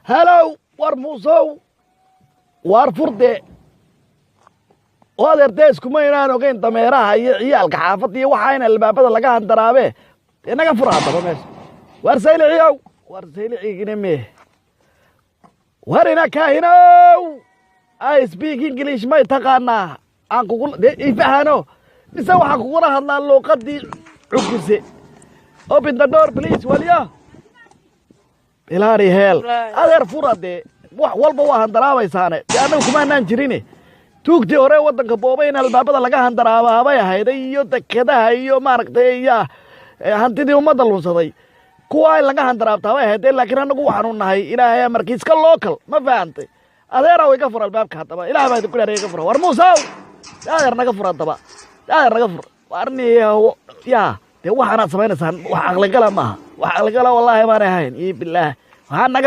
Hello, war Muusow, waar furde oo adeer, dee iskuma inaan ogeyn dameeraha iyo ciyaalka xaafadda iyo waxaa in albaabada laga handaraabe. Dee naga fura haddaba meesha. Waar Sayliciyow, waar Saylicigina mee? War ina kaahinow, I speak English, may taqaanaa? Aan kugu dee ifahano mise waxaan kugula hadlaa luuqadii Cukuse? Open the door, please. Walya bloody hell, adeer fura dee. Wax walba waa handaraabaysaane. Dee annaga kumaanaan jirine, tuugtii hore waddanka boobay in albaabada laga handaraabaabay ahayday, iyo dekedaha iyo maaragtay iyo hantidii ummadda lunsaday, kuwaa in laga handaraabtaabay ahayd. Laakiin annagu waxaanu nahay, Ilaahay amarkii, iska local, ma fahantay? Adeeraw, iga fur albaabka haddaba. Ilaah baa idinku dhaariya, iga fura. War Muusaw, adeer naga fur haddaba, adeer naga fur. Warniyo yaa, dee waxaanaad samaynaysaan wax caqligala maaha, wax caqligala wallaahi baanay ahayn iyo bilaah waxaa naga.